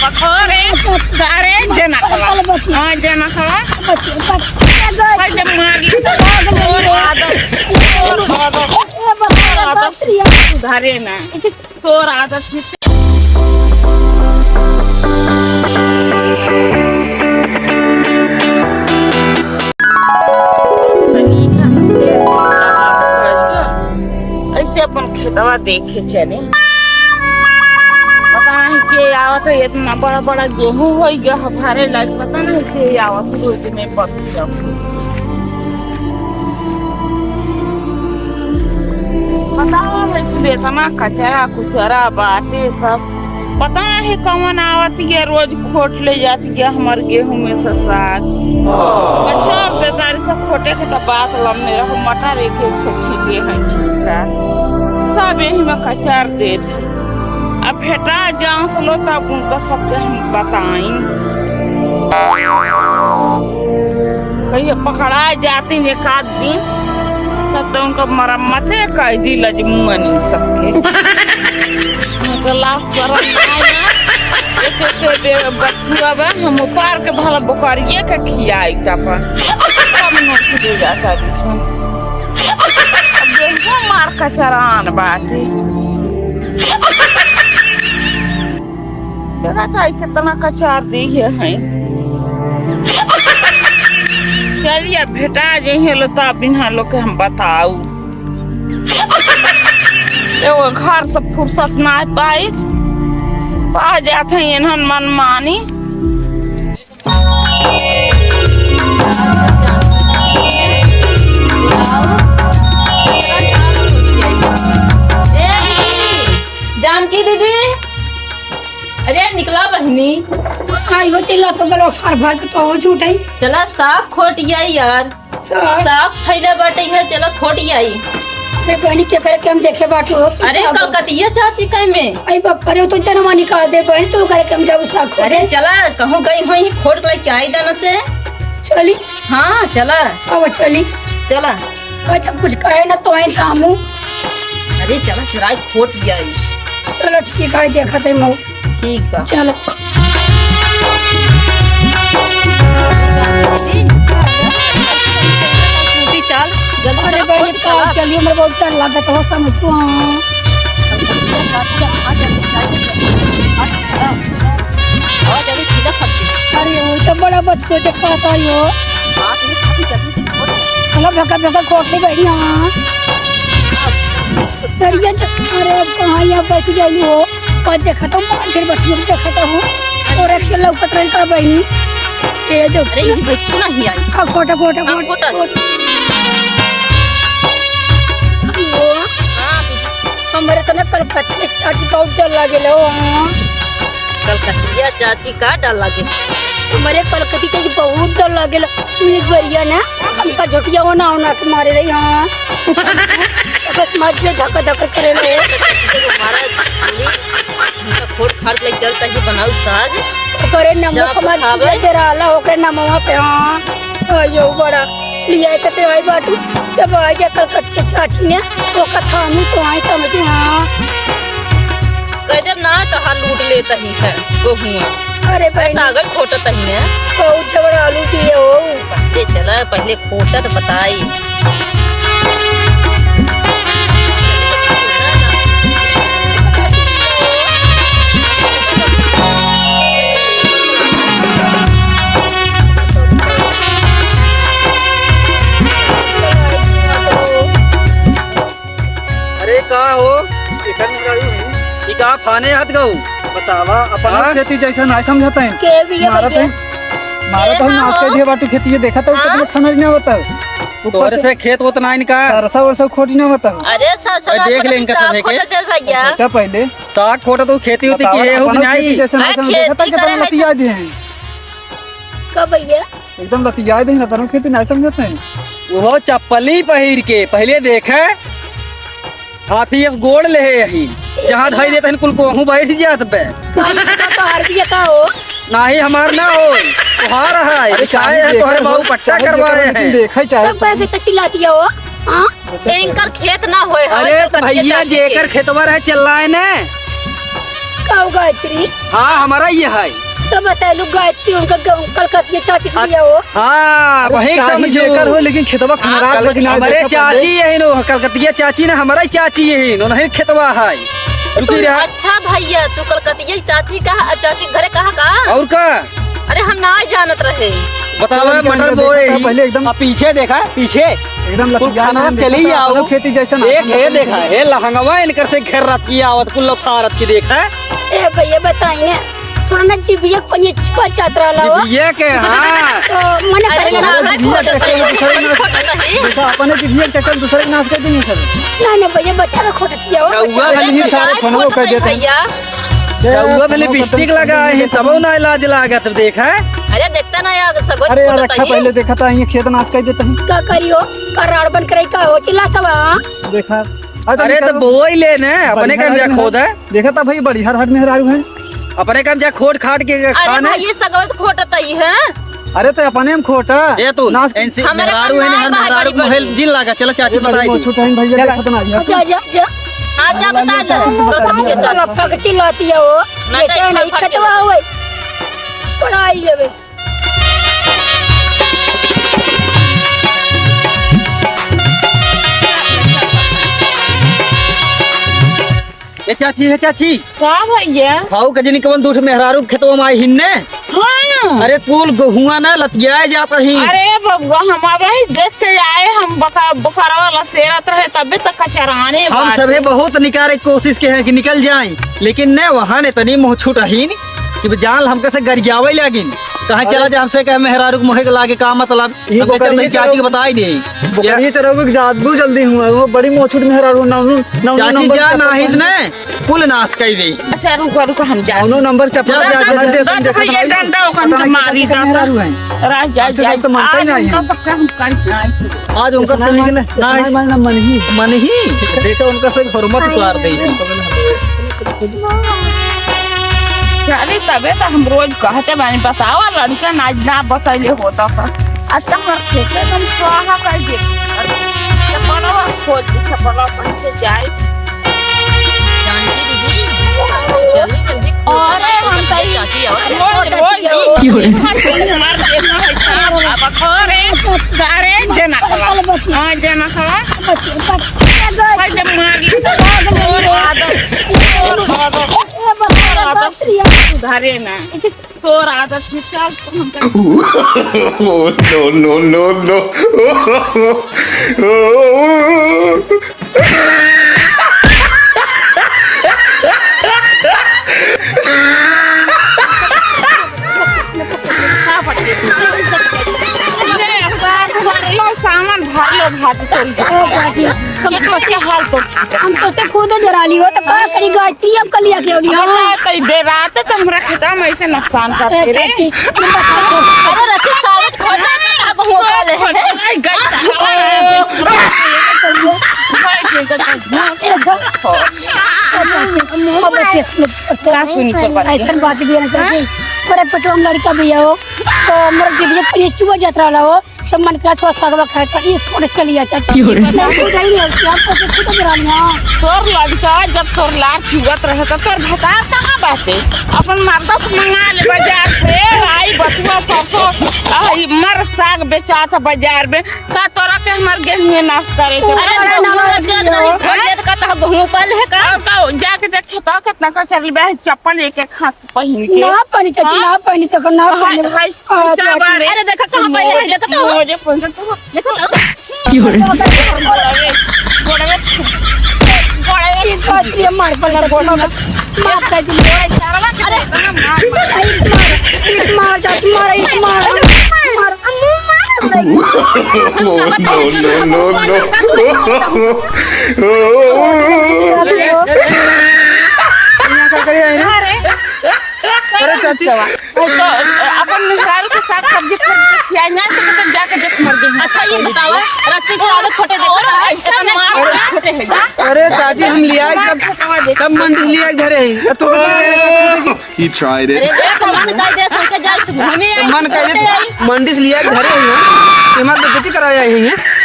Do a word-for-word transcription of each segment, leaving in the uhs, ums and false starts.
अरे, अरे, जनकवा। हाँ, जनकवा। बच्चे, बच्चे, भाई, जब मार ली तो तोर आदत, तोर आदत, तोर आदत सुधारे ना। तोर आदत भी ऐसे अपन खेतवा देखे चले। पता नहीं के आवत है, इतना बड़ा बड़ा गेहूं हो गया है, भारे लाग, पता नहीं के आवत रोज में बदल जाओ। पता है कि इतना कचरा कुचरा बाटे सब, पता नहीं कौन आवत ये रोज खोट ले जात ये हमार गेहूं में से साग। कचार दे तारी तो खोटे के तो बात लम्बे रहो, मटर एक एक ठो छीटे हैं छिलका, सब यही में कचार दे दे। अब भेटा जांस लो तब उनका सबके हम बताई। कहिए पकड़ा जाती एक आध दिन, तब तो उनका मरम्मते कर दी लजमुअनी सबके। उनका लाश शरम ना आया। एक एक बे-, बथुआ बा, हम उपार के भला बोकरिए के खियाई तपन। तब नोच दे जाता दिसन। अब देखो मार का चरान बाटे। देखा चाहे कितना कचार दी है, हैं। चलिए भेटा जइहे लो तो बिना लोग के हम बताऊ। एगो घर से फुर्सत ना पाई, पा जात है इन्हन मनमानी। जानकी दीदी, अरे निकला बहिनी। आई हो, चिल्ला तो गलो फर फर के तो हो छूटई। चला साग खोट आई यार। साग? साग फैले बाटे है, चला खोट आई। अरे बहिनी, केकरे के हम देखे बाटू हो? अरे साग। कलकतिया चाची कई में। आई बाप रे, तो जनवा निकाल दे बहिनी, तो करे के हम जाऊ साग खोटे। अरे चला, कहूँ गई होई, खोट के लेके आई दाना से। चली। हाँ, चला। अब चली। चला। अच्छा, कुछ कहे ना तो आई सामू। अरे चला, चुराई खोट आई। चलो ठीक है, देखत है मऊ। ठीक बा। चलो। दीदी, चल, जल्दी अरे चलो, बहिनी, खोट का चला। चलिए, मेरे बहुत डर लागत हो, समझ को, हाँ। अरे, वो तो बड़ा बच्चे के पास आई हो। चलो, भका भका खोट ले बैठी, हाँ। चलिए, अरे, अब कहाँ यहाँ बैठ गई हो? और देखा तो मार फिर बच्चियों को देखा तो हूँ। और एक लौकत रही का बहिनी। ये दो। अरे, ये बैठ क्यों नहीं आई? हाँ, खोटा, खोटा, हाँ, खोटा, खोटा। खोटा। अयो। हाँ, दीदी। हमरे तो ना कलकतिया चाची बहुत डर लागे लो, हाँ। कलकतिया चाची का डर लागे? हमरे कलकतिया चाची बहुत डर लागे लो। पुलिस बढ़िया ना, हमका झोटिया होना होना के मारे रही, हाँ। बस मार के धक्का धक्का करे लो। हमारा पुलिस, हमका खोट खाट ले चलता ही बनाऊ साग। ओकरे नमो जब कमाल खावे। दे रहला, ओकरे नमवा पे, हाँ। अयो बड़ा। लिया के ते आई बाटू, जब आ जा कलकतिया चाची ने, ओका थामी तो आई समझ में, हाँ। गजब ना तोहार लूट लेत ही है, बहुआ। अरे बहिनी। सागर खोटत ही ने। बहुत झगड़ालू दिए हो। पहले चला, पहले खोटत बताई। अरे का हो? एकर मेहरारू है। ई का फाने हाथ गऊ? बतावा, अपन हाँ? खेती जैसा ना समझत है। के भी है मारत भैया? है। मारत के है, ना नाश हो? कर दिए बाटू खेती, ये देखा तो हाँ? कितना खाना ना बताओ। ऊपर तोरे से से खेत उतना इनका। सरसा वरसा खोटी ना बताओ। अरे सरसा अरे ना देख खोटा ले इनका साग सब है के। खोटा दे भैया। अच्छा, पहले साग खोटा तो खेती होती बतावा, की है, हो अपना कि नहीं? खेती जैसा ना अरे समझ खेती देखा करे कितना है लतिया तो दे हैं। का भैया? एकदम लतियाए दे ना, तरम खेती नहीं समझत है। वो चप्पली पहिर के पहले देखे, हाथी अस गोड़ ले है यही, जहाँ धई देते हैं कुल कोहूँ बैठ जात बे। काहे का तोहार भी का हो? नाही हमार ना हो, तोहार है, अरे चाहे चाहे है देखे तोहरे हो, बाबू पट्टा चाहे करवाए देखे हो, हैं। देखे चाहे तब कहे के तो चिल्लाती हो, हाँ? एंकर खेत ना होए, अरे होए तो तो कतिया भैया चाची के। जेकर खेतवा रहे चिल्लाए ने। का गायत्री। हाँ, हमारा ये है। तो बतैलू गायत्री, उनका ग-, कलकतिया चाची के अच्छा, बिया हो। हाँ, अरे वही चाची समझो। जेकर हो, लेकिन खेतवा हाँ, खनरात कल-, बा कि ना, हमरे देखा पहले। चाची यही नो, कलकतिया चाची ना, हमारा ही चाची यही नो, नहीं खेतवा है। रुकी रहा। अच्छा भैया, तू कलकतिया चाची का, चाची घरे कहा का? और का? अरे हम ना जानत रहे। बतावा, एकदम मटर लतिया बोए रहा ही। पहले एकदम। अब पीछे देखा, पीछे। एकदम कुल लतिया खाना रहा, चली देखा आओ। अपनो खेती जैसे ना, एक है, देखा, हे लहंगवा इनकर से घेर रत की आवत, कुल लथारत की देखा। ए भैया बताई ने, थोड़ा ना जिभिया को ये चिपा चात रहा हो। जिभिया के, हाँ। तो मने अरे पहले साहब, जिभिया खोटत है, खोटत है। देखा, अपने जिभिया के चक्कर दूसरे के नाश कर देंगे सर। नहीं, नहीं भैया, बच्चा का खोटत किया हो, रउआ बच्चा का भले ही सारे खोटत फोनवो कर है देते हैं। भैया। रउआ भले फोनवो कर लिपस्टिक देते हैं। लगा है, तबो ना लाज लागत, देखा। अरे देखता ना यार, सगोई अरे यार, खोटत रखा है। पहले देखा था, ये खेत नाश कर देते हैं। का करियो, कराड़ बन करे का हो, चिल्लाता बा। देखा। अरे अरे तो निकल। बोई ले ने, अपने बढ़िया काम जा है। खोद है। देखा था भाई, बढ़िया हट मेहरारू है। अपने काम जा खोट खाट के अरे खान है। भाई, ये सगवत खोटत ही है। अरे तो अपने में खोटा। ए तू, नाश एनसी हमरे मेहरारू काम है ना, ना मेहरारू बाहर मोहेल बड़ी। जिन लागा, चला चाची ये बताई बड़ी दी। मोछू टाइम भैया चला। देखत ना आइए। जा, जा, जा। हाँ, जा, बता दो। तो तुम ये चला चाची। पग चिल्लाती है वो। ना जैसे तो नहीं इधर खतवा खतवा हो गई। पढ़ाई लेवे। ए चाची, ए चाची। का भैया? खाऊ के जनी कवन दूठ मेहरारू खेतवा में आई हिन्ने? हाँ। अरे कुल गहुआ ना लतियाए जात रही। अरे बबुआ, हम अबही देख के आए, हम बका-, बकरवा लसेरत रहे, तबे तक कचराने हम बाटे। सभे बहुत निकारे के कोशिश के हैं कि निकल जाए, लेकिन न वहाँ ने तनी मुँह छूट रही कि जान हमके से गरियावे लागिन। कहाँ अरे चला जा हमसे कहे मेहरारू के मोहे के लागे का मतलब? ये हमके बकरिए चल रही चाची के चराऊ-, बताई दे। बकरिए चराऊ के जादू जल्दी हुआ, वो बड़ी मोछुट मेहरारू, नौ, नौ, नौ चाची नंबर जा का नाहित पकड़। ने, कुल नाश कई दे। अच्छा, रुको, रुको, हम जा। नौ नंबर चप्पल जा, जा, जा, जा, जा, जा, जा, जा, भैया, जा, डंडा ओकन पता के नहीं मारी कितना जाता। मेहरारू है। राज जा, हमसे जा। सब तो मनता ही आज नहीं है। उनका पक्का हम कर जाए। आज उनका सुनाई सही मार-, के ना, सुनाई मार ना मन ही। मन ही। देखो, उनका सही फॉर्मेट उतार दे। चली, तबे तो हम रोज कहते बानी, बतावा, लड़का ना, ना बतैले होता था। आज तो हमार खेते तुम स्वाहा कर दे। अरे, चपलवा खोज, चपलवा पहन के जाए। जानकी दीदी, जल्दी, जल्दी खोज। अरे, हम तो चाची, और रोज, रोज की हो रही? हमार देखना है, अब अरे, अरे, जनकवा। हाँ, जनकवा। भाई, जब मार ली, तो तोर आदत, तोर आदत, तोर आदत सुधारे ना। तोर आदत भी चल, तो हम कर Oh, no, no, no, no। ले, सामान भर लो, भाभी, चल जा। ओ, बाजी, हम ये तो क्या हाल तो? हम तो से खुद जरा ली हो, तो का करी, गायत्री अब कल लिया के अउली हो। हाँ, तो ये रात तो हमरा खेता में ऐसे नुकसान करते ए, रे। चाची, हम बता दो। अरे, रस्सी साबित हो जाए, तो हम उठा ले। सोच, सोच, नहीं, गई। का सुनी तोर बात? ऐसन बात भी है ना, चाची। हाँ? मेरे पेटवा में लड़का भी है हो, तो मेरे जिभिया पर ये चुआ जात रहा हो, तो मन करा थोड़ा सगवा खाए, तो इस कोने चली जा, चाची। क्यों रे? नहीं, तू नहीं है, हम तो खुद जरा लिया। तोर लड़का जब तोर लार चुअत रहे, तो तोर भतार कहाँ बाटे? अपन मर्दा से मंगा ले बाजार से, लाई, बथुआ, सरसों, आ, ई मर साग बेचात बाजार में। का तोरा के हमार गेहूं में नाश करे के अरे, बा? ना, ना, ना, ना, ना, खोट लेत का तो गेहूं पल है का? और का, जाके देख खेतवा कितना कचरल बा, चप्पल एक एक हाथ पहिन के। ना पहनी चाची, हाँ? ना पहनी, देखो, ना हाय, पहनी। हाय, आ, क्या चाची। बात है? अरे, देखो, कहाँ पहले है, देखो तो। मोजे पहन के तो। देखो तो। की हो रही? गोड़वे, गोड़वे, गोड़वे। ये बात ये मार पड़ता, गोड़वा। माफ कर दीजिए। अरे, अरे, मार, मार, चाची, मार, मार, मार। No, no, no, no। यहाँ का करे है ना? अरे, अरे चाची। तो, अपन मेहरारू के साग सब्जी खरीद के खियाई ना, तो मतलब जाके देख मर गई। अच्छा, ये बतावा, रस्सी से आगे छोटे देखो, और ऐसा इतना मार मार छोटे है। अरे चाची, हम लिया जब, तब मंडी लिया घरे है। तो He tried it। अरे, एक मन कह दे, संके जाए से घूमे तो आई, मन कह दे, आई। मंडी से लिया घरे है, हमारे बेइज्जती कराया है,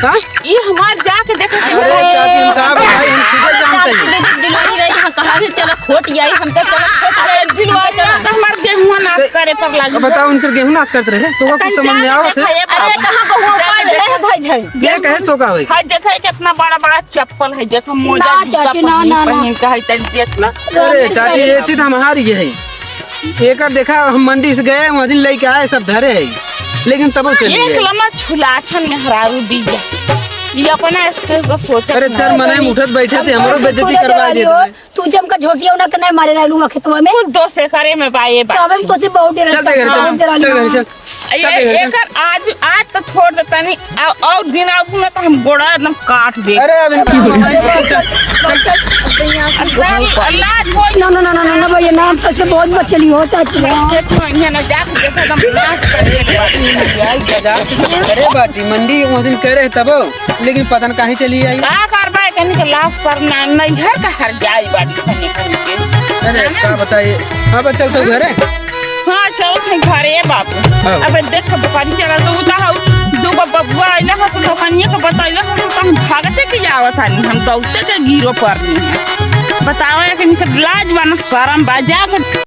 हाँ? ये हमार जाके देखे के अरे, चाची, हम कहाँ बताई, हम खुदे जानते हैं। चाची, बेइज्जती दिलवाई रही, हाँ, कहाँ से चला खोट आई, हम तो चला खोट आई। अब बताओ, उनकर गेहूं नास करत रहे, तो का कुछ समझ में आवत है? अरे, कहाँ गेहूं उपाड़ रहे हैं भाई, भाई? ये कहे तो का होई? हाय, देखो, कितना बड़ा बड़ा चप्पल है, देखो, मोजा, ना, जूता चाची, ना, पहन, ना, ना। पहन के है, तनी देख ना। अरे, चाची, ये चीज हमारी है। एकर देखा, हम मंडी से गए, वहाँ दिन लेके आए, सब धरे है, लेकिन तबो चली एक गए। लम्बा छुलाछन मेहरारू बिया। ये अपना इसके को सोचत अरे, ना। चल, मने उठत बैठत है, हमरो बेइज्जती करवा देत है। तू जम का झोटिया उना के नहीं मारे रहलू खेतवा में। कुल दोष एकरे में बा, ये बा। तो अब हम तोसे बहुत डरत चल, चल, चल, बहुत डरालू। चल, चल, चल। ये, चल, चल, चल। एकर आज, आज तो छोड़ दे तनी, आ, और दिन आऊ ना तो हम गोड़ा एकदम काट दे। अरे, अब इनका चल, चल, चल, चल। अल्लाह, अल्लाह, कोई ना, ना, ना, भैया, नाम तो से बहुत बचली हो, चाची। ये तो यहाँ ना जाके देखो, एकदम नाश कर दे। अरे, बाटी मंडी वो दिन करे तब। लेकिन पता न काहे चली आई। का करबा, एकनी के लाश पर ना, नैहर का हर जाई बाटी सने करके। अरे, है ना? का बताई? अब चल तो घरे। हाँ, चल थे घरे बाबू। हाँ। अबे देख, दुकानी चला तो उता हऊ, दू गो बबुआ आइला ह, तो दुकानिया के बतैला ह, तो हम भागते के आवत हनी, हम दौड़ते के गिरो पड़नी है। बताओ, एकनी के लाज बा ना, शरम बा, जाके